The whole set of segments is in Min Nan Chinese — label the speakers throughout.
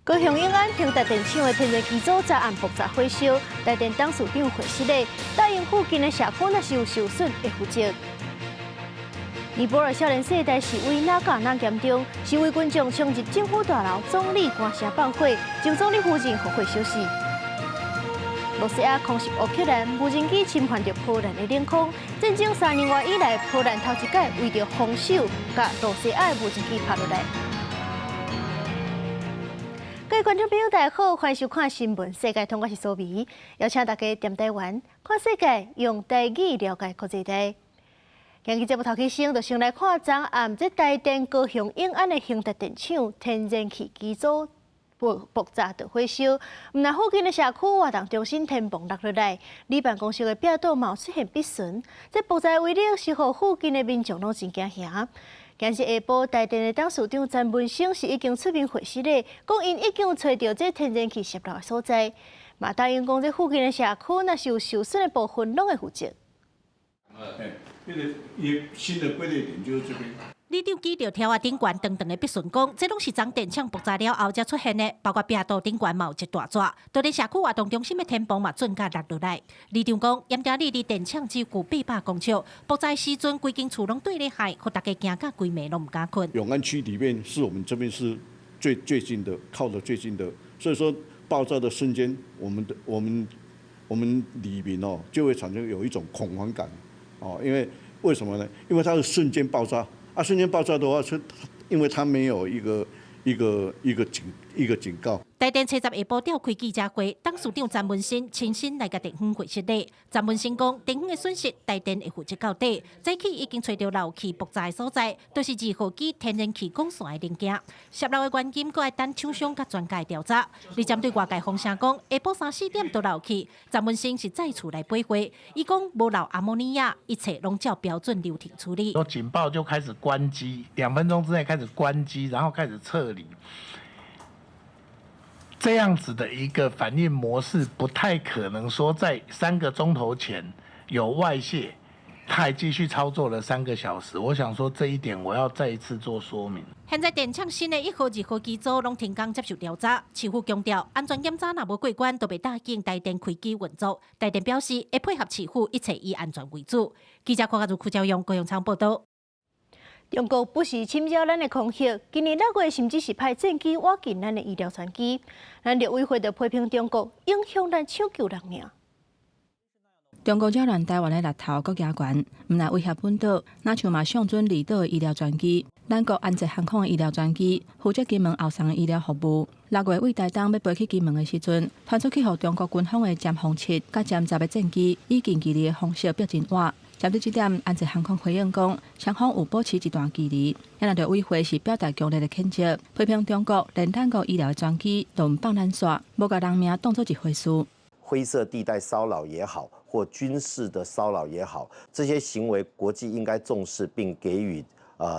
Speaker 1: 高雄永安興達電廠的天然氣組昨暗爆炸火燒，台電董事長會失禮，答應附近的社區若是有受損會負責。尼泊爾少年世代示威若甲若嚴重，示威群眾衝入政府大樓，總理官舍放火，前總理夫人予火燒死。露西亞空襲烏克蘭，無人機侵犯著波蘭的領空。戰爭3年外以來，波蘭頭一擺為著防守，共露西亞的無人機拍落來。各位觀眾朋友，大家好，歡迎收看新聞世界通，我是蘇美，邀請大家踮台灣看世界，用台語了解國際大。今日節目頭起先，就先來看昨暗這台電高雄永安的興達電廠天然氣機組爆炸著火燒，毋但附近的社區活動中心天棚落落來，里辦公室的壁刀嘛出現篦損，這爆炸威力是予附近的民眾攏真驚嚇。今日下晡，台電的董事長詹文生是已經出面回釋咧，講𪜶已經有揣著這天然氣洩漏的所在，嘛答應講這附近的社區若是有受損的部分，攏會負責。
Speaker 2: 那個新的歸類點就是這邊。
Speaker 3: 里長指著柱仔頂懸長長的篦損講，這攏是昨電廠爆炸了後才出現的，包括壁刀頂懸嘛有一大逝，就連社區活動中心的天棚嘛準甲落落來。里長講，鹽埕里離電廠只有800公尺，爆炸時陣規間厝攏綴咧氦，予大家驚甲規暝攏毋敢睏。
Speaker 2: 永安區裡面是我們這邊是最最近的，靠得最近的，所以說爆炸的瞬間，我們的我們我們裡面哦就會產生有一種恐慌感，哦，因為為什麼呢？因為它是瞬間爆炸。啊！瞬間爆炸的話，是因為它沒有一個警告。
Speaker 3: 台電初十下晡召開記者會，董事長詹文新親身來共電方解釋咧。詹文新講，電方的損失，台電會負責到底。早起已經揣著漏氣爆炸的所在，就是二號機天然氣管線的零件。洩漏的原因，閣愛等廠商佮專家調查。而針對外界風聲講，下晡三四點就漏氣，詹文新是再次來回話，伊講無漏阿摩尼亞，一切攏照標準流程處理。
Speaker 4: 說警報就開始關機，2分鐘之內開始關機，然後開始撤離。這樣子的一個反應模式，不太可能說在3個鐘頭前有外洩，他還繼續操作了3個小時。我想說這一點，我要再一次做說明。
Speaker 3: 現在電廠新的一號、二號機組攏停工接受調查，市府強調安全檢查若無過關，就袂打緊台電開機運作。台電表示會配合市府，一切以安全為主。記者郭家如、柯昭勇、高永昌報道。
Speaker 1: 中國不時侵擾咱的空域，今年6月甚至是派戰機倚近咱的醫療專機。咱陸委會就批評中國影響咱搶救人命。
Speaker 5: 中國擾亂台灣的獵頭閣加懸，毋但威脅本島，若像嘛相準離島的醫療專機，咱國安捷航空的醫療專機負責金門後送的醫療服務。6月對台東欲飛去金門的時陣，傳出去予中國軍方的殲轟七佮殲十的戰機，以近距離的方式逼近倚。針對這點，安捷航空回應講，雙方有保持一段距離。也若陸委會是表達強烈的譴責，批評中國連咱國醫療的專機都毋放咱煞，無共人命當做一回事。
Speaker 6: 灰色地帶騷擾也好，或軍事的騷擾也好，這些行為國際應該重視並給予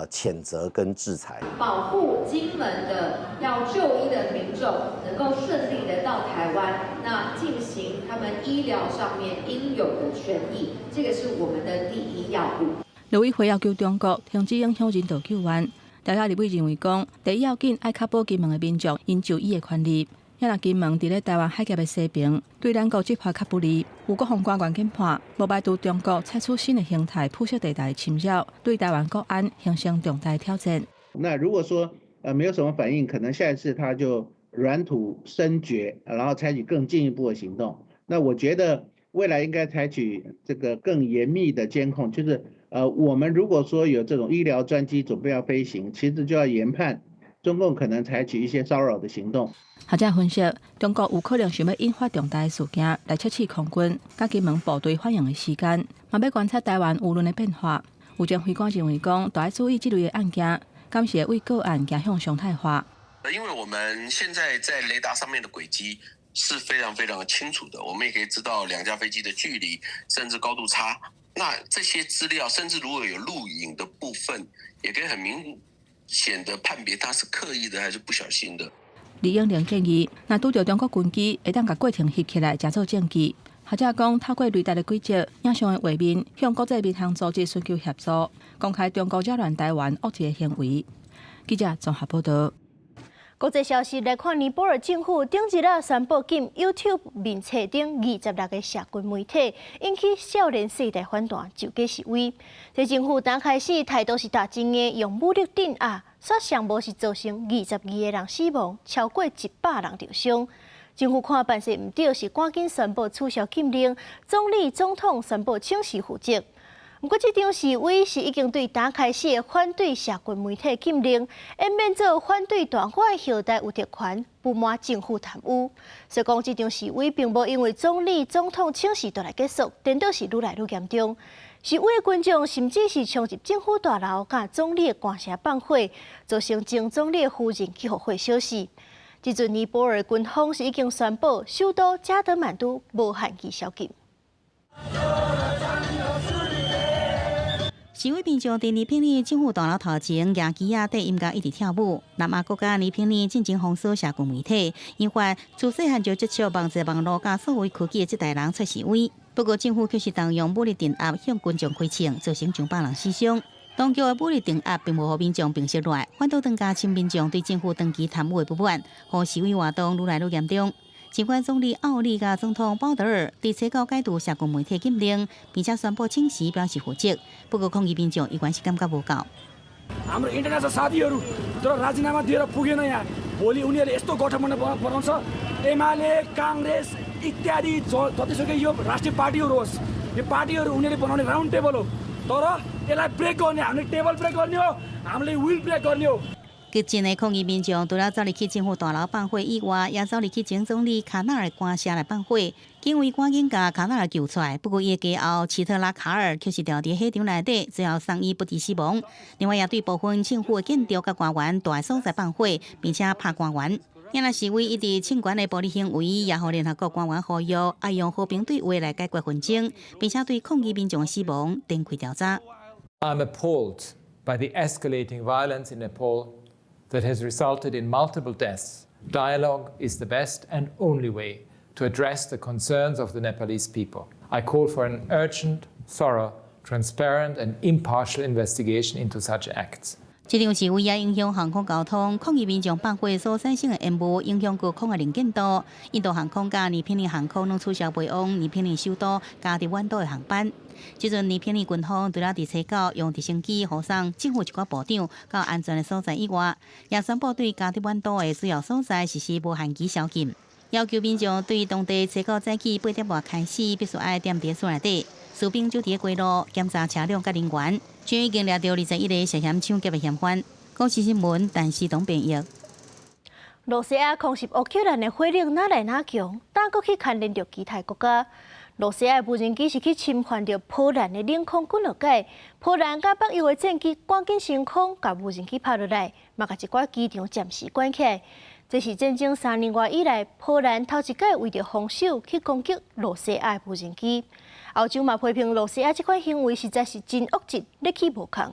Speaker 6: 譴責跟制裁。
Speaker 7: 保護金門的要就醫的民眾能夠順利的到台灣，那進行他們醫療上面應有的權益，這個是我們的第一要務。
Speaker 5: 陸委會要求中國停止影響人道救援。台灣立委認為講，第一要緊愛確保金門的民眾𪜶就醫的權利。也若金門佇咧台灣海峽的西邊，對咱國執法較不利。有國防官員研判，無排除中國採取新的形態、灰色地帶的侵擾，對台灣國安形成重大挑戰。
Speaker 8: 那如果說沒有什麼反應，可能下一次他就軟土深掘，然後採取更進一步的行動。那我覺得未來應該採取這個更嚴密的監控，就是我們如果說有這種醫療專機準備要飛行，其實就要研判中共可能採取一些騷擾的行動。
Speaker 5: 學者分析，中國有可能想欲引發重大事件來測試空軍佮金門部隊反應的時間，嘛欲觀察台灣輿論的變化。有前飛官認為講，著愛注意這類的案件，敢是會對個案走向常態化。
Speaker 9: 因為我們現在在雷達上面的軌跡是非常非常清楚的，我們也可以知道兩架飛機的距離，甚至高度差。那這些資料，甚至如果有錄影的部分，也可以很明顯的判別他是刻意的還是不小心的。
Speaker 5: 李永玲建議，若拄著中國軍機，會當共過程翕起來，誠做證據。或者講，透過雷達的軌跡、影像的畫面，向國際民航組織尋求協助，公開中國擾亂台灣惡意的行為。記者綜合報道。
Speaker 1: 國際消息來看，尼泊爾政府頂日仔宣布禁 YouTube 面冊頂26個社群媒體，引起少年世代反彈，上街示威。這政府剛開始態度是大真硬，用武力鎮壓，煞上無是造成22個人死亡，超過100人受傷。政府看辦勢毋對，是趕緊宣布取消禁令，總理、總統宣布請辭負責。毋過，這場示威是已經對昨開始的反對社群媒體禁令，演變做反對大法的後代有特權，不滿政府貪污。所以講，這場示威並無因為總理、總統請辭就來結束，顛倒是愈來愈嚴重。示威的群眾甚至是衝入政府大樓，佮總理的官舍放火，造成前總理的夫人去予火燒死。這陣尼泊爾軍方是已經宣布首都加德滿都無限期宵禁。
Speaker 10: 示威民眾佇尼泊爾政府大樓頭前，舉旗仔綴音樂一直跳舞。南亞國家尼泊爾進前封鎖社群媒體，引發自細漢就接觸網際網路佮數位科技的這代人出示威。不過政府卻是動用武力鎮壓向群眾開槍，造成上百人死傷。當局的武力鎮壓並無予民眾平息落來，反倒增加親民眾對政府長期貪污的不滿，予示威活動愈來愈嚴重。儘管總理奧利佮總統鮑德爾佇初九解除社群媒體禁令，並且宣布請辭表示負責，不過抗議民眾依然是感覺無夠。
Speaker 11: हाम्रो इन्टरनेसनल साथीहरू तर राजीनामा दिएर पुगेन यहाँ भोलि उनीहरूले यस्तो गठबन्धन बनाउँछ एमाले काङ्ग्रेस इत्यादि जतिसुकै यो राष्ट्रिय पार्टीहरू होस् यो पार्टीहरू उनीहरूले बनाउने राउन्ड टेबल हो तर यसलाई ब्रेक गर्ने हामीले टेबल ब्रेक गर्ने हो हामीले will brake गर्ने हो。
Speaker 10: 激進的抗議民眾除了走入去政府大樓放火以外，也走入去前總理卡納爾官舍來放火。警衛趕緊共卡納爾救出來，不過伊的家後奇特拉卡爾卻是掉佇火場內底，最後送醫不治死亡。另外，也對部分政府的建築佮官員蹛所在放火，並且拍官員。若示威一直衝懸的暴力行為，也予聯合國官員呼籲，愛用和平對話來解決紛爭，並且對抗議民眾的死亡展開調查。
Speaker 12: I'm appalled by the escalating violence in Nepal that has resulted in multiple deaths. Dialogue is the best and only way to address the concerns of the Nepalese people. I call for an urgent, thorough, transparent and impartial investigation into such acts.
Speaker 10: 這場示威也影響航空交通，抗議民眾放火所產生的煙霧影響高空的能見度。印度航空佮尼泊爾航空攏取消飛往尼泊爾首都加德滿都的航班。這陣尼泊爾軍方除了佇初九用直升機護送政府一寡部長到安全的所在以外，也宣布對加德滿都的主要所在實施無限期宵禁，要求民眾對當地初九早起8點外開始必須愛踮佇厝內底。士兵就佇街路檢查車輛佮人員，現已經掠著21個涉嫌搶劫的嫌犯。公視新聞，陳思東編譯。
Speaker 1: 羅西亞空襲烏克蘭的火力愈來愈強，膽閣去牽連著其他國家。羅西亞的無人機是去侵犯著波蘭的領空幾若擺，波蘭佮北約的戰機趕緊升空，共無人機拍落來，嘛共一寡機場暫時關起來。這是戰爭3年外以來，波蘭頭一擺為著防守去攻擊羅西亞的無人機。歐洲嘛批評羅西亞這款行為實在是真惡質，力氣無仝。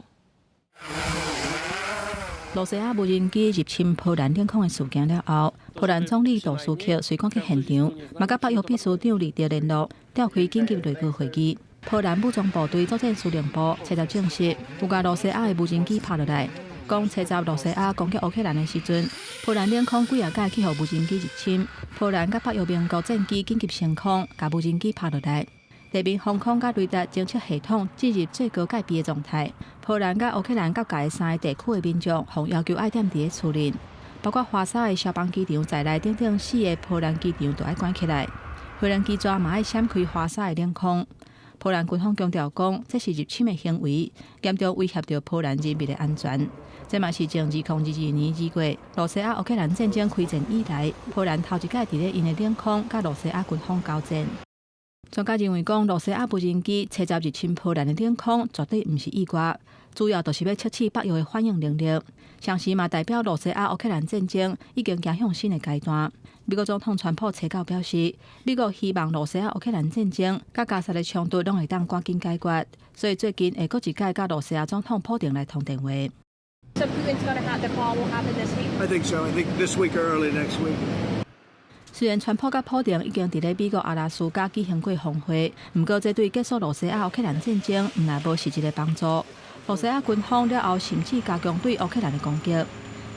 Speaker 5: 羅西亞無人機入侵波蘭領空的事件了後，波蘭總理杜斯克隨趕去現場，嘛佮北約秘書長李德聯絡，召開緊急內閣會議。波蘭武裝部隊作戰司令部初十證實，有共羅西亞的無人機拍落來。講初十羅西亞攻擊烏克蘭的時陣，波蘭領空幾若擺去予無人機入侵，波蘭佮北約盟國戰機緊急升空，共無人機拍落來。地面防空佮雷達偵測系統進入最高戒備的狀態。波蘭佮烏克蘭交界的三個地區的民眾，予要求愛踮佇咧厝內，包括華沙的消防機場在內等等四个波蘭機場都愛關起來。無人機逝嘛愛閃開華沙的領空。波蘭軍方強調講，這是入侵的行為，嚴重威脅著波蘭人民的安全。這嘛是自2022年2月羅西亞烏克蘭戰爭開戰以來，波蘭頭一擺佇咧𪜶的領空佮羅西亞軍方交戰。專家認為講，羅西亞無人機初十入侵波蘭的領空，絕對毋是意外，主要就是欲測試北約的反應能力。同時嘛代表羅西亞烏克蘭戰爭已經走向新的階段。美國總統川普初九表示，美國希望羅西亞烏克蘭戰爭佮加沙的衝突攏會當趕緊解決，所以最近會閣一擺佮羅西亞總統普丁來通電話。
Speaker 13: So Putin's going to have the call will happen this week?
Speaker 14: I think so. I think this week or early next week.
Speaker 5: 雖然川普佮普丁已經佇咧美國阿拉斯加舉行過峰會，毋過這對結束羅西亞烏克蘭戰爭毋但無實質的幫助。羅西亞軍方了後甚至加強對烏克蘭的攻擊。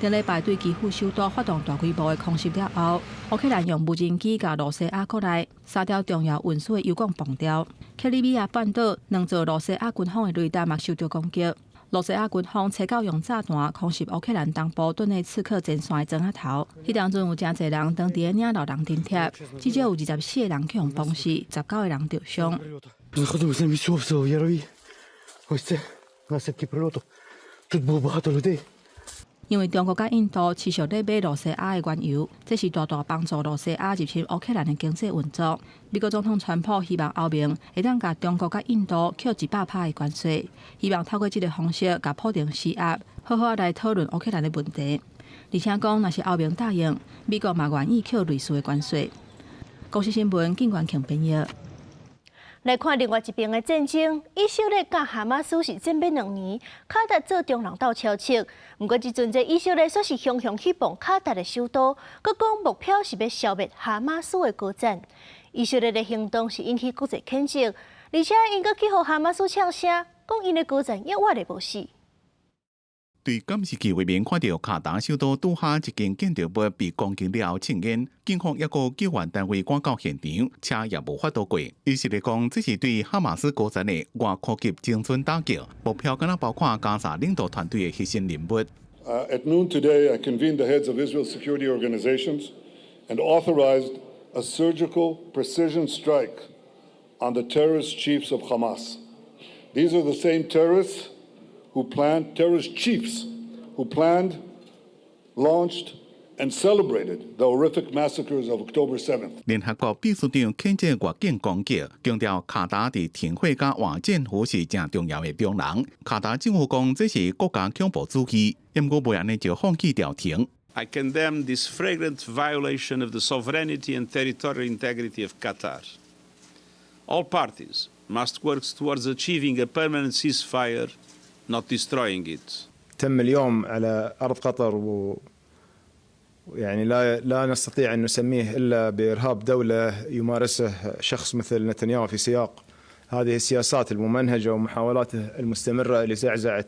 Speaker 5: 頂禮拜對基輔首都發動大規模的空襲了後，烏克蘭用無人機共露西亞國內三條重要運輸的油管崩掉。克里米亞半島兩座露西亞軍方的雷達嘛受著攻擊。露西亞軍方初九用炸彈空襲烏克蘭東部頓內茨克前線的莊仔頭，彼當陣有誠濟人當佇咧領老人津貼，至少有24個人予人崩死，19個人著傷。因為中國佮印度持續咧買露西亞的原油，這是大大幫助露西亞入侵烏克蘭的經濟運作。美國總統川普希望歐盟會當共中國佮印度扣100%的關稅，希望透過這個方式共普丁施壓，好好來討論烏克蘭的問題。而且講，若是歐盟答應，美國嘛願意扣類似的關稅。公視新聞，警官強編譯。
Speaker 1: 來看另外一邊的戰爭，以色列佮哈馬斯是戰欲2年，卡達做中人鬥超策。毋過這陣這以色列煞是雄雄去攻卡達的首都，閣講目標是欲消滅哈馬斯的高層。以色列的行動是引起國際譴責，而且𪜶閣去予哈馬斯嗆聲，講𪜶的高層猶活咧無死。
Speaker 15: 對監視器畫面看著卡達首都杜哈一間建築物被攻擊了後青煙，警方抑閣救援單位趕到現場，車也無法度過。以色列講，這是對哈馬斯高層的外科級精準打擊，目標敢若包括加沙領導團隊的核心人物。
Speaker 16: At noon today, I convened the heads of Israel's security organizations and authorized a surgical precision strike on the terrorist chiefs of Hamas. These are the same terrorists who planned, terrorist chiefs who planned, launched, and celebrated the horrific massacres of October 7th.
Speaker 15: 聯合國秘書長譴責越境攻擊，強調卡達佇停火佮換戰俘是誠重要的中人。卡達政府講這是國家恐怖主義，毋過袂按呢就放棄調停。
Speaker 17: I condemn this flagrant violation of the sovereignty and territorial integrity of Qatar. All parties must work towards achieving a permanent ceasefire, not destroying it.
Speaker 18: تم اليوم على أرض قطر و يعني لا نستطيع أن نسميه إلا بإرهاب دولة يمارسه شخص مثل نتنياهو في سياق هذه السياسات الممنهجة ومحاولاته المستمرة لزعزعة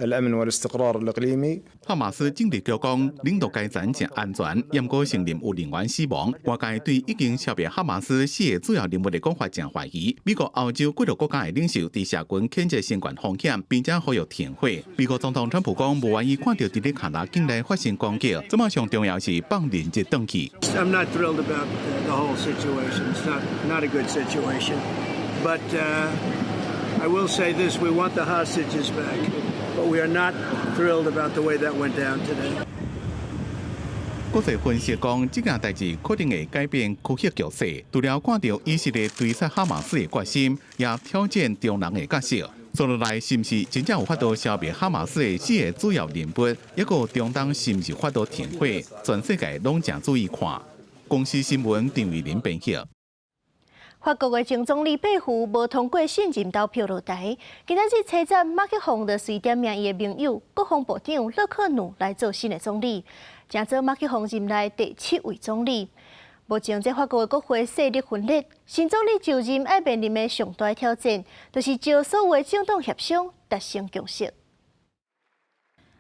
Speaker 18: الأمن والاستقرار الإقليمي。
Speaker 15: 哈馬斯政治局講，領導階層誠安全，毋過承認有人員死亡。外界對已經消滅哈馬斯四個主要人物的講法誠懷疑。美國、歐洲幾個國家的領袖佇社群譴責相關風險，並且呼籲停火。美國總統川普講，無願意看著佇咧卡達境內發生攻擊，這馬上重要是放人質轉去。
Speaker 14: I'm not thrilled about the whole situation. It's not a good situation. But I will say this: we want the hostages back. But we are not thrilled about the way that went down today.
Speaker 15: 國際分析講，這件代誌可能會改變區域局勢。除了看著以色列追殺哈馬斯的決心，也挑戰中人的角色。接落來是毋是真正有法度消滅哈馬斯的四個主要人物？抑閣中東是毋是有法度停火？全世界攏誠注意看。公視新聞陳偉林編譯。
Speaker 1: 法國的前總理貝胡無通過信任投票落台。今仔日車站馬克宏就隨點名伊的盟友國防部長勒克努來做新的總理，成做馬克宏任內第七位總理。目前這法國的國會勢力分裂，新總理就任愛面臨的上大挑戰，就是招所有的政黨協商達成共識。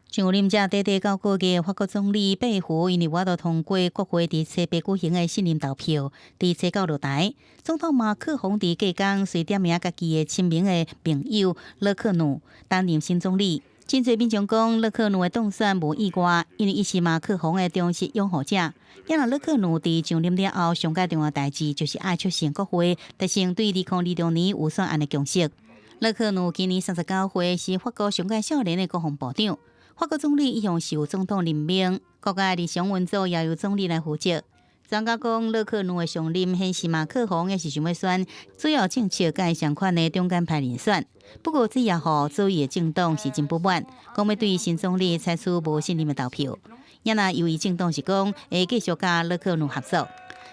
Speaker 10: 上任才短短9個月，法國總理貝胡因為無法度通過國會佇初八舉行的信任投票，佇初九落台。總統馬克宏佇隔工隨點名家己的親民的盟友勒克努擔任新總理。真濟民眾講，勒克努的當選無意外，因為伊是馬克宏的忠實擁護者。也若勒克努佇上任了後，上蓋重要代誌就是愛促成國會達成對2026年預算案的共識。勒克努今年39歲，是法國上蓋少年的國防部長。法國總理一向是由總統任命，國家日常運作也由總理來負責。專家講，勒克努的上任顯示馬克宏猶是想欲選主要政策佮伊相款的中間派人選。不過，這也予左翼的政黨是真不滿，講欲對新總理採取無信任的投票。也若右翼政黨是講會繼續佮勒克努合作，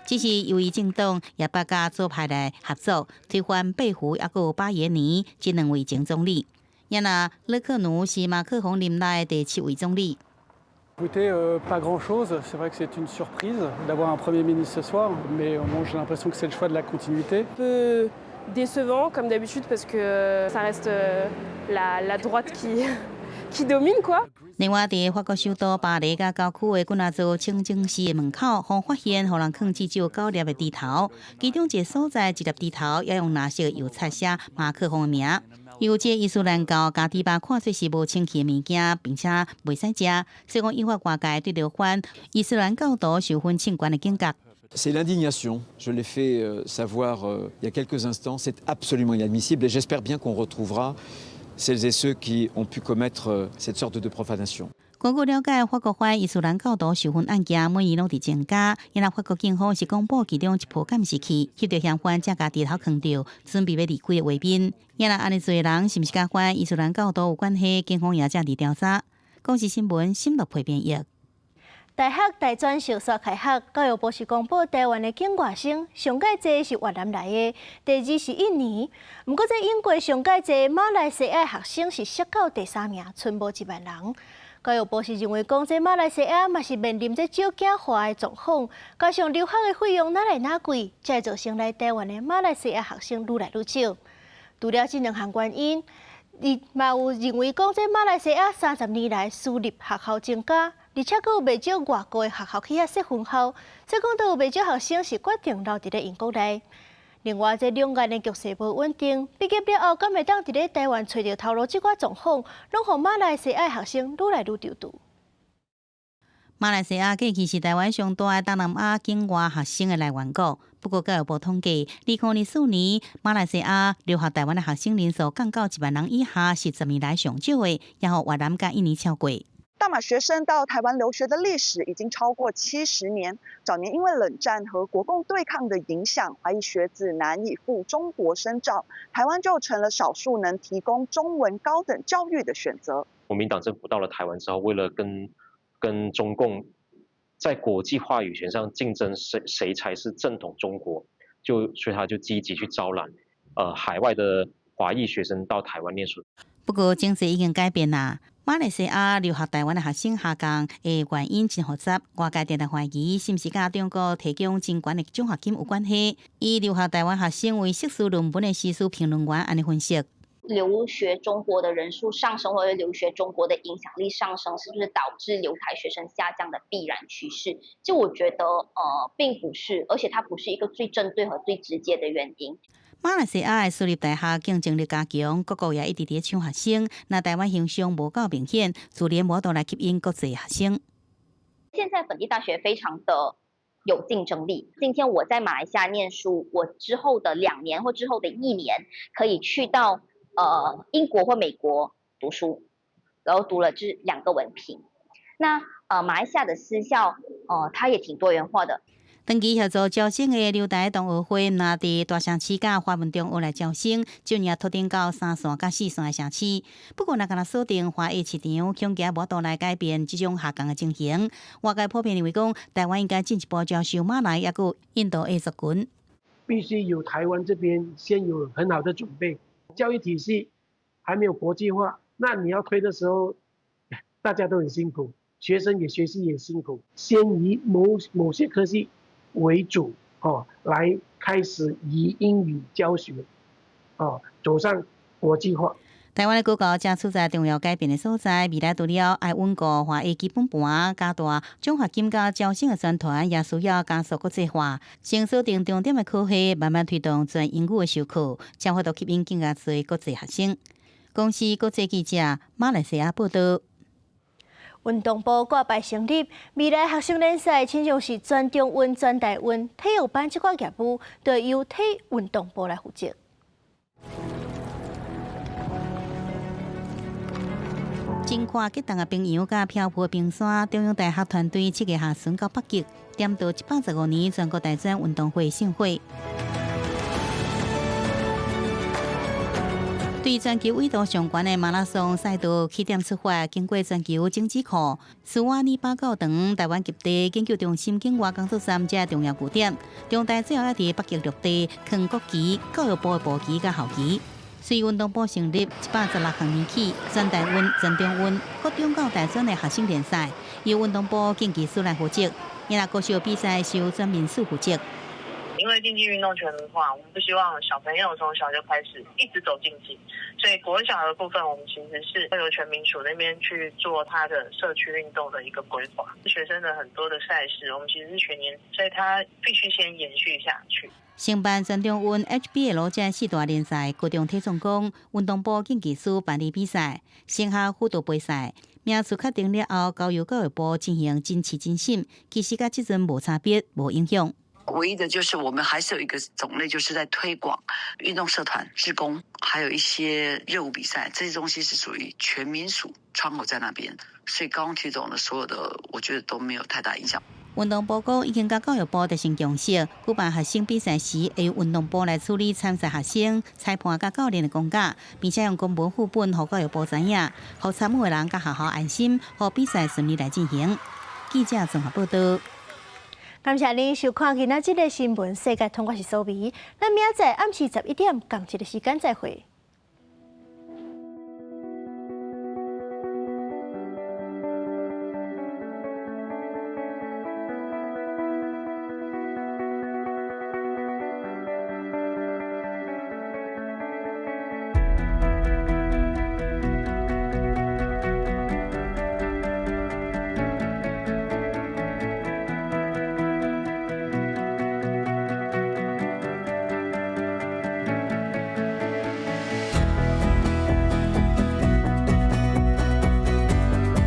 Speaker 10: 只是右翼政黨也捌佮左派來合作，推翻貝胡抑閣巴耶尼這兩位前總理。也若勒克努是馬克宏任內第七位總理。
Speaker 19: Écoutez, pas grand-chose. C'est vrai que c'est une surprise d'avoir un Premier ministre ce soir, mais bon, j'ai l'impression que c'est le choix de la continuité.
Speaker 13: Un peu décevant, comme d'habitude, parce que ça reste la droite qui domine, quoi.
Speaker 10: 另外，佇法國首都巴黎佮郊區的幾若座清真寺的門口，予發現予人囥至少九粒的豬頭，其中一个所在一粒豬頭也用藍色油漆寫馬克宏的名。由這伊斯蘭教共豬肉看做是無清氣的物件，並且袂使食，所以講引發外界對著反伊斯蘭教徒受熏侵權的警覺。
Speaker 20: C'est l'indignation, je l'ai fait savoir il y a quelques instants, c'est absolument inadmissible et j'espère bien qu'on retrouvera celles et ceux qui ont pu commettre cette sorte de profanation.
Speaker 10: 根據了解，法國反伊斯蘭教徒受熏案件每年攏佇增加，因為法國警方是公布其中一部監視器，翕著嫌犯正共豬頭囥著，準備欲離開的畫面。因為按呢做的人是毋是佮反伊斯蘭教徒有關係？警方也正佇調查。公視新聞沈樂培編譯。
Speaker 1: 大學大專陸續開學，教育部是公布台灣的境外生上蓋濟是越南來的，第二是印尼。毋過這英國上蓋濟馬來西亞學生是摔到第三名，賰無1萬人。教育部是認為講，這馬來西亞嘛是面臨這少子化的狀況，加上留學的費用愈來愈貴，才會造成來台灣的馬來西亞學生愈來愈少。除了這兩項原因，伊嘛有認為講，這馬來西亞30年來私立學校增加，而且閣有袂少外國的學校去遐設分校，所以講都有袂少學生是決定留佇咧英國內。另外，這兩岸的局勢無穩定，畢業了後，敢會當佇咧台灣揣著頭路？這寡狀況，攏予馬來西亞學生愈來愈躊躇。
Speaker 10: 馬來西亞過去是台灣上大的東南亞境外學生的來源國。不過教育部統計，2024年馬來西亞留學台灣的學生人數降到1萬人以下，是10年來上少的，也予越南佮印尼超過。
Speaker 21: 大馬學生到台灣留學的歷史已經超過70年。早年因為冷戰和國共對抗的影響，華裔學子難以赴中國深造，台灣就成了少數能提供中文高等教育的選擇。
Speaker 22: 國民黨政府到了台灣之後，為了跟中共在國際話語權上競爭，誰才是正統中國，就所以他就積極去招攬，海外的華裔學生到台灣念書。
Speaker 10: 不過，情勢已經改變啦。馬來西亞留學台灣的學生下降的原因真複雜，外界定定懷疑是毋是佮中國提供真懸的獎學金有關係。以留學台灣學生為碩士論文的時事評論員按呢分析：
Speaker 23: 留學中國的人數上升，或者留學中國的影響力上升，是不是導致留台學生下降的必然趨勢？就我覺得，並不是，而且它不是一個最針對和最直接的原因。
Speaker 10: 馬來西亞的私立大學競爭力加強，各國也一直佇搶學生。若台灣形象無夠明顯，自然無法度來吸引國際學生。
Speaker 23: 現在本地大學非常的有競爭力。今天我在馬來西亞念書，我之後的2年或之後的一年，可以去到英國或美國讀書，然後讀了這兩個文憑。那馬來西亞的私校，它也挺多元化的。
Speaker 10: 長期協助招生的留台同學會，若佇大城市佮華文中學來招生，就業拓展到三線佮四線的城市。不過，若干焦鎖定華裔市場，恐驚無法度來改變這種下降的情形。外界普遍認為講，台灣應該進一步招收馬來抑閣印度裔族群。
Speaker 24: 必須由台灣這邊先有很好的準備，教育體系還沒有國際化，那你要推的時候，大家都很辛苦，學生也學習也辛苦。先以某某些科系為主，哦，來開始以英語教學，哦，走上國際化。
Speaker 10: 台灣的高教正處在重要改變的所在，未來除了愛穩固華裔基本盤，加大獎學金佮招生的宣傳，也需要加速國際化，先鎖定重點的科系，慢慢推動全英語的授課，才有法度吸引更加濟國際學生。公視國際記者馬來西亞報道。
Speaker 1: 運動部掛牌成立，未來學生聯賽親像是全中運、全台運、體育班這款業務，都由體運動部來負責。
Speaker 10: 真闊激盪的冰洋佮飄浮的冰山，中央大學團隊7月下旬到北極，點著115年全國大專運動會聖火。對全球緯度上懸的馬拉松賽道起點出發，經過全球種子庫、斯瓦爾巴教堂、台灣極地研究中心境外工作站這重要據點。中大最後猶佇北極陸地囥國旗、教育部的部旗佮校旗。隨運動部成立116學年起，全台運、全中運、國中到大專的學生聯賽，由運動部競技署來負責。因為國手比賽是由選民署負責。
Speaker 25: 因
Speaker 2: 因為競技運動全民化，我們不希望小朋友從小就開始一直走競技，所以國小的部分，我們其實是會由全民署那邊去做他的社區運動的一個規劃。學生的很多的賽事，我們其實是全年，所以他必須先延續下去。
Speaker 10: 承辦全中運 HBL 這四大聯賽，高中體總講運動部競技署辦理比賽，升學輔導杯賽名次確定了後，交由教育部進行甄試甄審，其實佮這陣無差別，無影響。
Speaker 3: 唯一的就是我們還是有一個種類，就是在推廣運動社團、志工，還有一些熱舞比賽，這些東西是屬於全民署窗口在那邊，所以高中體總的所有的，我覺得都沒有太大影響。
Speaker 10: 運動部講已經佮教育部達成共識，舉辦學生比賽時，會由運動部來處理參賽學生、裁判佮教練的公假，並且用公文副本予教育部知影，予參與的人佮學校安心，予比賽順利來進行。記者綜合報道。
Speaker 1: 感謝您收看今仔這個新聞世界通，我是蘇美。咱明仔載暗時11點仝一个時間再會。